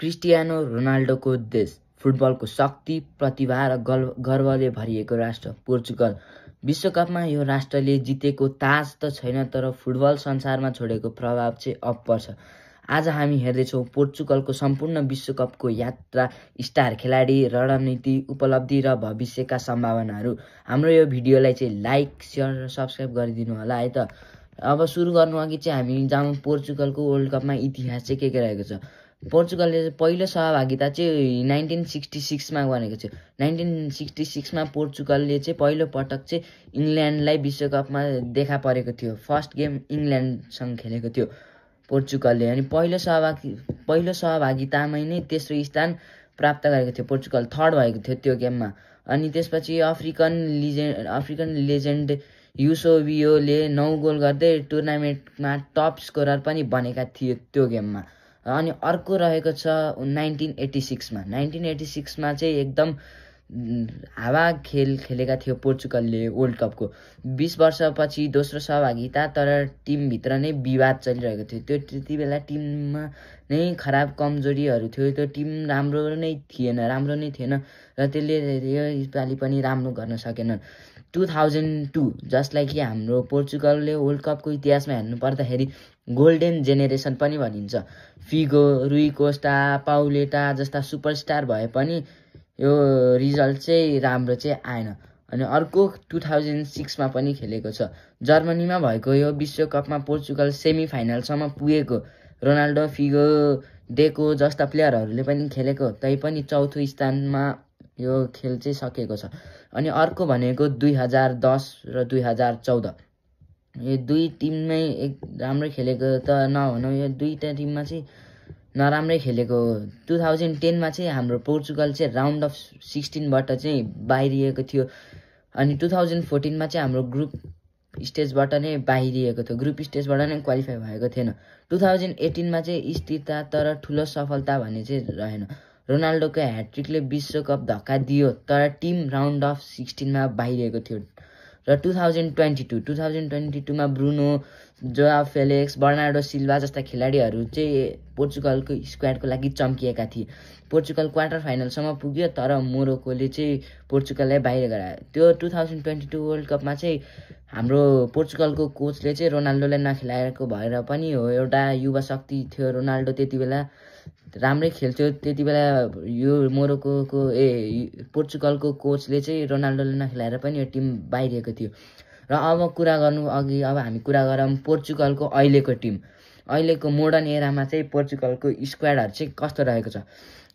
Cristiano रोनाल्डोको देश, फुटबलको शक्ति, प्रतिभा र गर्वले भरिएको राष्ट्र पोर्चुगल। विश्वकपमा यो राष्ट्रले जितेको ताज त छैन, तर फुटबल संसारमा छोडेको प्रभाव चाहिँ पर्छ। आज हामी हेर्दैछौँ पोर्चुगलको सम्पूर्ण विश्वकपको यात्रा, स्टार खेलाडी, रणनीति, उपलब्धि र भविष्यका सम्भावनाहरू। हाम्रो यो भिडियोलाई चाहिँ लाइक, सेयर र सब्सक्राइब गरिदिनु होला है त। अब सुरु गर्नु अघि चाहिँ हामी जाउँ पोर्चुगलको वर्ल्ड कपमा इतिहास चाहिँ के रहेको छ। पोर्चुगलले पहिलो सहभागिता चाहिँ 1966मा गरेको थियो। 1966मा पोर्चुगलले चाहिँ पहिलो पटक चाहिँ इङ्ल्यान्डलाई विश्वकपमा देखा परेको थियो। फर्स्ट गेम इङ्ल्यान्डसँग खेलेको थियो पोर्चुगलले। अनि पहिलो सहभागितामै नै तेस्रो स्थान प्राप्त गरेको थियो पोर्चुगल, थर्ड भएको थियो त्यो गेममा। अनि त्यसपछि अफ्रिकन लेजेन्ड युसोबियोले 9 गोल गर्दै टुर्नामेन्टमा टप स्कोरर पनि बनेका थिए त्यो गेममा। अनि अर्को रहेको छ 1986मा। 1986मा चाहिँ एकदम हावा खेलेका थियो पोर्चुगलले वर्ल्ड कपको। 20 वर्षपछि दोस्रो सहभागिता, तर टिमभित्र नै विवाद चलिरहेको थियो। त्यति बेला टिममा नै खराब कमजोरीहरू थियो। त्यो टिम राम्रो नै थिएन र त्यसले योपालि पनि राम्रो गर्न सकेन। 2002 जसलाई कि हाम्रो पोर्चुगलले वर्ल्ड कपको इतिहासमा हेर्नु पर्दाखेरि गोल्डन जेनेरेसन पनि भनिन्छ। फिगो, रुई कोस्टा, पाउलेटा जस्ता सुपरस्टार भए पनि यो रिजल्ट चाहिँ राम्रो चाहिँ आएन। अनि अर्को 2006मा पनि खेलेको छ। जर्मनीमा भएको यो विश्वकपमा पोर्चुगल सेमी फाइनलसम्म पुगेको। रोनाल्डो, फिगो, डेको जस्ता प्लेयरहरूले पनि खेलेको, तैपनि चौथो स्थानमा यो खेल चाहिँ सकेको छ। अनि अर्को भनेको 2010 र 2014। यो दुई टिममै राम्रै खेलेको त नभनौँ, यो दुईटा टिममा चाहिँ नराम्रै खेलेको। 2010मा चाहिँ हाम्रो पोर्चुगल चाहिँ राउन्ड अफ 16बाट चाहिँ बाहिरिएको थियो। अनि 2014मा चाहिँ हाम्रो ग्रुप स्टेजबाट नै बाहिरिएको थियो, ग्रुप स्टेजबाट नै क्वालिफाई भएको थिएन। 2018मा चाहिँ स्थिरता तर ठुलो सफलता भन्ने चाहिँ रहेन। रोनाल्डोको ह्याट्रिकले विश्वकप धक्का दियो, तर टिम राउन्ड अफ 16मा बाहिरिएको थियो। र 2022मा ब्रुनो, जोआ फेलिक्स, बर्नार्डो सिल्वा जस्ता खेलाडीहरू चाहिँ पोर्चुगलको स्क्वाडको लागि चम्किएका थिए। पोर्चुगल क्वार्टर फाइनलसम्म पुग्यो, तर मोरोक्कोले चाहिँ पोर्चुगललाई बाहिर गरायो। त्यो 2022 वर्ल्ड कपमा चाहिँ हाम्रो पोर्चुगलको कोचले चाहिँ रोनाल्डोलाई नखेलाएको भएर पनि हो। एउटा युवा शक्ति थियो रोनाल्डो, त्यति बेला राम्रै खेल्थ्यो। त्यति बेला यो पोर्चुगलको कोचले चाहिँ रोनाल्डोले नखेलाएर पनि यो टिम बाहिरिएको थियो। र अब हामी कुरा गरौँ पोर्चुगलको अहिलेको टिम। अहिलेको मोडर्न एरामा चाहिँ पोर्चुगलको स्क्वाडहरू चाहिँ कस्तो रहेको छ।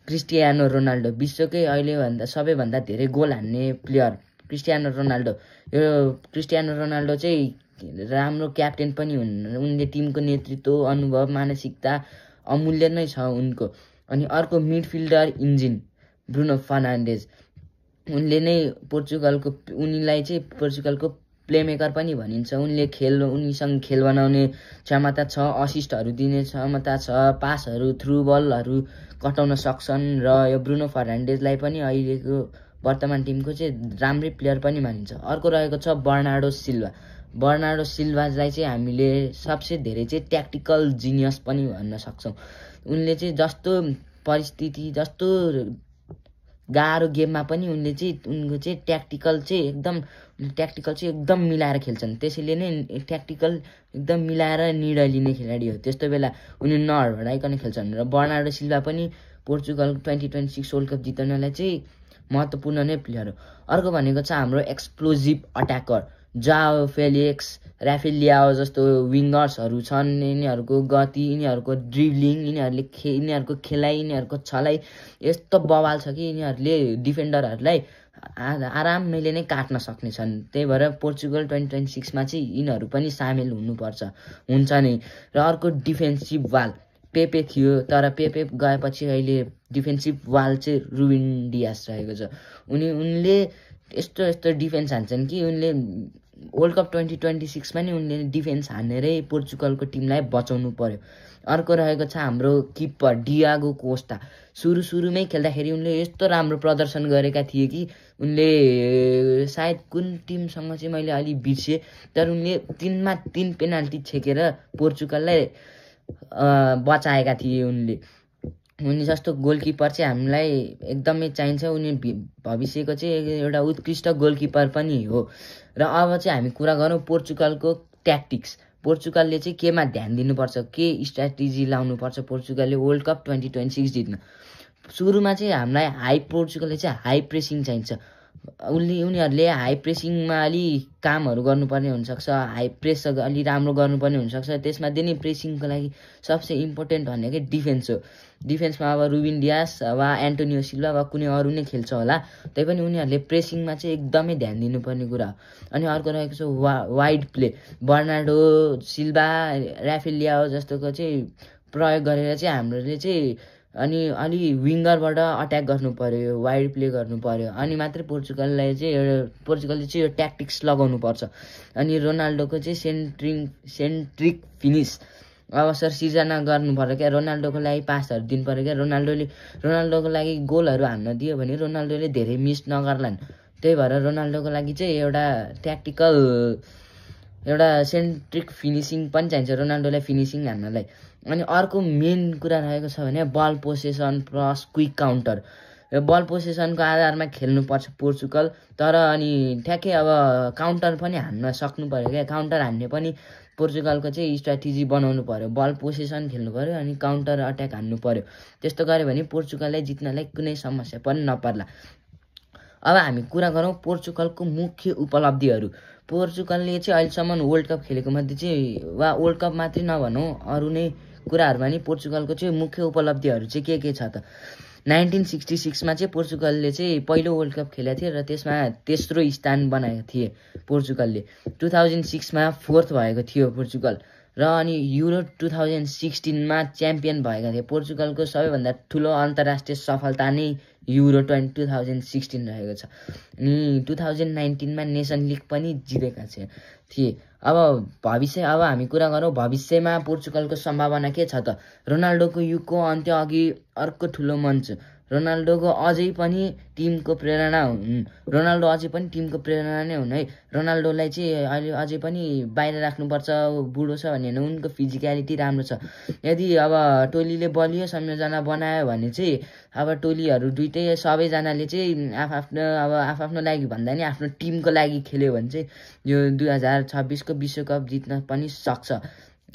क्रिस्टियानो रोनाल्डो, विश्वकै अहिले सबैभन्दा धेरै गोल हान्ने प्लेयर क्रिस्टियानो रोनाल्डो। यो क्रिस्टियानो रोनाल्डो चाहिँ राम्रो क्याप्टेन पनि हुन्। उनले टिमको नेतृत्व, अनुभव, मानसिकता अमूल्य नै छ उनको। अनि अर्को मिडफिल्डर इन्जिन ब्रुनो फर्नान्डेज, उनीलाई चाहिँ पोर्चुगलको प्लेमेकर पनि भनिन्छ। उनीसँग खेल बनाउने क्षमता छ, असिस्टहरू दिने क्षमता छ, पासहरू, थ्रु बलहरू कटाउन सक्छन्। र यो ब्रुनो फर्नान्डेजलाई पनि अहिलेको वर्तमान टिमको चाहिँ राम्रै प्लेयर पनि मानिन्छ। अर्को रहेको छ बर्नार्डो सिल्भालाई चाहिँ हामीले सबसे धेरै चाहिँ ट्याक्टिकल जिनियस पनि भन्न सक्छौँ। उनले चाहिँ जस्तो परिस्थिति, जस्तो गाह्रो गेममा पनि उनको चाहिँ ट्याक्टिकल चाहिँ एकदम मिलाएर खेल्छन्। त्यसैले नै ट्याक्टिकल एकदम मिलाएर निर्णय लिने खेलाडी हो। त्यस्तो बेला उनी नहडबडाइकन खेल्छन्। र बर्नार्डो सिल्भा पनि पोर्चुगल 2026 वर्ल्ड कप जित्नलाई चाहिँ महत्त्वपूर्ण नै प्लेयर हो। अर्को भनेको छ हाम्रो एक्सप्लोजिभ अट्याकर जोआ फेलिक्स, राफेल लियाओ जस्तो विङ्गर्सहरू छन्। यिनीहरूको गति, यिनीहरूको ड्रिब्लिङ, यिनीहरूको खेलाइ, यिनीहरूको छलाइ यस्तो बवाल छ कि यिनीहरूले डिफेन्डरहरूलाई आरामले नै काट्न सक्ने छन्। त्यही भएर पोर्चुगल 2026मा चाहिँ यिनीहरू पनि सामेल हुन्छ नै। र अर्को डिफेन्सिभ वाल पेपे थियो, तर पेपे गएपछि अहिले डिफेन्सिभ वाल चाहिँ रुबिन डियास रहेको छ। उनले यस्तो डिफेन्स हान्छन् कि उनले वर्ल्ड कप 2026मा नि उनले डिफेन्स हानेरै पोर्चुगलको टिमलाई बचाउनु पर्यो। अर्को रहेको छ हाम्रो किपर डियागो कोस्टा। सुरुमै खेल्दाखेरि उनले यस्तो राम्रो प्रदर्शन गरेका थिए कि उनले सायद कुन टिमसँग चाहिँ मैले अलि बिर्सेँ, तर उनले 3मा 3 पेनाल्टी छेकेर पोर्चुगललाई बचाएका थिए उनले। उनी जस्तो गोलकिपर चाहिँ हामीलाई एकदमै चाहिन्छ। उनी भविष्यको चाहिँ एउटा उत्कृष्ट गोलकिपर पनि हो। र अब चाहिँ हामी कुरा गरौँ पोर्चुगलको ट्याक्टिक्स। पोर्चुगलले चाहिँ केमा ध्यान दिनुपर्छ, के स्ट्राटेजी लाउनुपर्छ पोर्चुगलले वर्ल्ड कप 2026 जित्न। सुरुमा चाहिँ हामीलाई पोर्चुगलले चाहिँ हाई प्रेसिङ चाहिन्छ। उनीहरूले हाई प्रेसिङमा अलि कामहरू गर्नुपर्ने हुनसक्छ, हाई प्रेस अलि राम्रो गर्नुपर्ने हुनसक्छ। त्यसमध्ये नि प्रेसिङको लागि सबसे इम्पोर्टेन्ट भनेकै डिफेन्स हो। डिफेन्समा अब रुबिन डियास वा एन्टोनियो सिल्भा वा कुनै अरू नै खेल्छ होला, तैपनि उनीहरूले प्रेसिङमा चाहिँ एकदमै ध्यान दिनुपर्ने कुरा हो। अनि अर्को रहेको छ wide play. Bernardo Silva, Rafael Leao जस्तोको चाहिँ प्रयोग गरेर चाहिँ हाम्रोले चाहिँ अनि अलि विङ्गरबाट अट्याक गर्नु पर्यो, वाइड प्ले गर्नु पर्यो। अनि मात्रै पोर्चुगलले चाहिँ यो ट्याक्टिक्स लगाउनु पर्छ। अनि रोनाल्डोको चाहिँ सेन्ट्रिक फिनिस अवसर सिर्जना गर्नु पर्यो क्या। रोनाल्डोको लागि पासहरू दिनु पर्यो क्या। रोनाल्डोको लागि गोलहरू हान्न दियो भने रोनाल्डोले धेरै मिस नगर्लान्। त्यही भएर रोनाल्डोको लागि चाहिँ एउटा सेन्ट्रिक फिनिसिङ पनि चाहिन्छ रोनाल्डोलाई फिनिसिङ हान्नलाई। अनि अर्को मेन कुरा रहेको छ भने बल पोसेसन प्लस क्विक काउन्टर। यो बल पोसेसनको आधारमा खेल्नुपर्छ पोर्चुगल, तर अनि ठ्याक्कै अब काउन्टर पनि हान्न सक्नु पर्यो क्या। काउन्टर हान्ने पनि पोर्चुगलको चाहिँ स्ट्राटेजी बनाउनु पर्यो। बल पोसेसन खेल्नु पर्यो अनि काउन्टर अट्याक हान्नु पर्यो। त्यस्तो गऱ्यो भने पोर्चुगललाई जित्नलाई कुनै समस्या पनि नपर्ला। अब हामी कुरा गरौँ पोर्चुगलको मुख्य उपलब्धिहरू। पोर्चुगलले चाहिँ अहिलेसम्म वर्ल्ड कप खेलेको मध्ये चाहिँ वा वर्ल्ड कप मात्रै नभनौँ, अरू नै कुराहरूमा नि पोर्चुगलको चाहिँ मुख्य उपलब्धिहरू चाहिँ के छ त। 1966मा चाहिँ पोर्चुगलले चाहिँ पहिलो वर्ल्ड कप खेलेको थियो र त्यसमा तेस्रो स्थान बनाएको थिए पोर्चुगलले। 2006मा फोर्थ भएको थियो पोर्चुगल। र अनि युरो 2016मा च्याम्पियन भएका थिए। पोर्चुगलको सबैभन्दा ठुलो अन्तर्राष्ट्रिय सफलता नै युरो 2016 रहेको छ। अनि 2019मा नेसन लिग पनि जितेका थिए। अब हामी कुरा गरौँ भविष्यमा पोर्चुगलको सम्भावना के छ त। रोनाल्डोको युगको अन्त्य अघि अर्को ठुलो मञ्च। रोनाल्डो अझै पनि टिमको प्रेरणा नै हुन् है। रोनाल्डोलाई चाहिँ अहिले अझै पनि बाहिर राख्नुपर्छ। बुढो छ भने उनको फिजिकलिटी राम्रो छ। यदि अब टोलीले बलियो संयोजना बनायो भने चाहिँ अब टोलीहरू दुइटै सबैजनाले चाहिँ आफ्नो लागि भन्दा नि आफ्नो टिमको लागि खेल्यो भने चाहिँ यो 2026को विश्वकप जित्न पनि सक्छ।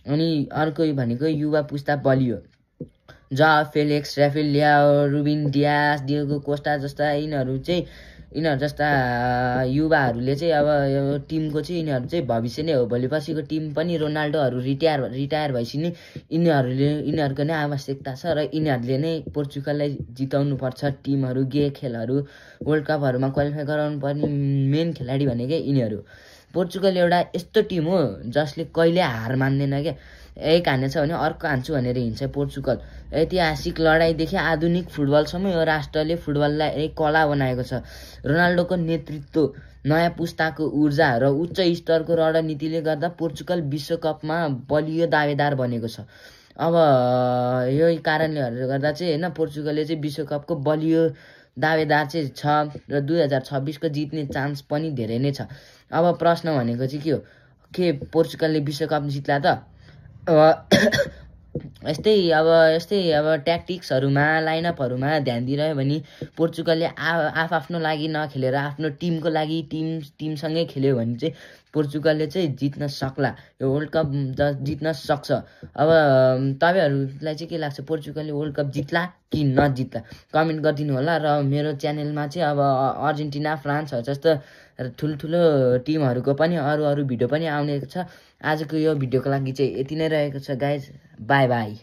अनि अर्को भनेको युवा पुस्ता बलियो। फेलिक्स, राफेल लियाओ, रुबिन डियास, डिएगो कोस्टा जस्ता यिनीहरू जस्ता युवाहरूले चाहिँ अब यो टिमको चाहिँ यिनीहरू चाहिँ भविष्य नै हो। भोलिपर्सिको टिम पनि रोनाल्डोहरू रिटायर भएपछि नि यिनीहरूको नै आवश्यकता छ र यिनीहरूले नै पोर्चुगललाई जिताउनु पर्छ। टिमहरू खेलहरू वर्ल्ड कपहरूमा क्वालिफाई गराउनु पर्ने मेन खेलाडी भनेकै यिनीहरू। पोर्चुगल एउटा यस्तो टिम हो जसले कहिले हार मान्दैन क्या। एक हानेछ भने अर्को हान्छु भनेर हिँड्छ पोर्चुगल। ऐतिहासिक लडाइँदेखि आधुनिक फुटबलसम्म यो राष्ट्रले फुटबललाई एक कला बनाएको छ। रोनाल्डोको नेतृत्व, नयाँ पुस्ताको ऊर्जा र उच्च स्तरको रणनीतिले गर्दा पोर्चुगल विश्वकपमा बलियो दावेदार बनेको छ। अब यही कारणले गर्दा चाहिँ होइन पोर्चुगलले चाहिँ विश्वकपको बलियो दावेदार चाहिँ छ र 2026को जित्ने चान्स पनि धेरै नै छ। अब प्रश्न भनेको चाहिँ के पोर्चुगलले विश्वकप जित्ला त। यस्तै ट्याक्टिक्सहरूमा लाइनअपहरूमा ध्यान दिइरह्यो भने पोर्चुगलले आफ्नो लागि नखेलेर आफ्नो टिमको लागि टिमसँगै खेल्यो भने चाहिँ पोर्चुगलले चाहिँ जित्न सक्ला, यो वर्ल्ड कप जित्न सक्छ। अब तपाईँहरूलाई चाहिँ के लाग्छ, पोर्चुगलले वर्ल्ड कप जित्ला कि नजित्ला कमेन्ट गरिदिनु होला। र मेरो च्यानलमा चाहिँ अब अर्जेन्टिना, फ्रान्सहरू जस्तो ठुल्ठुलो टिमहरूको पनि अरू भिडियो पनि आउने छ। आजको यो भिडियोको लागि चाहिँ यति नै रहेको छ गाइज। By by.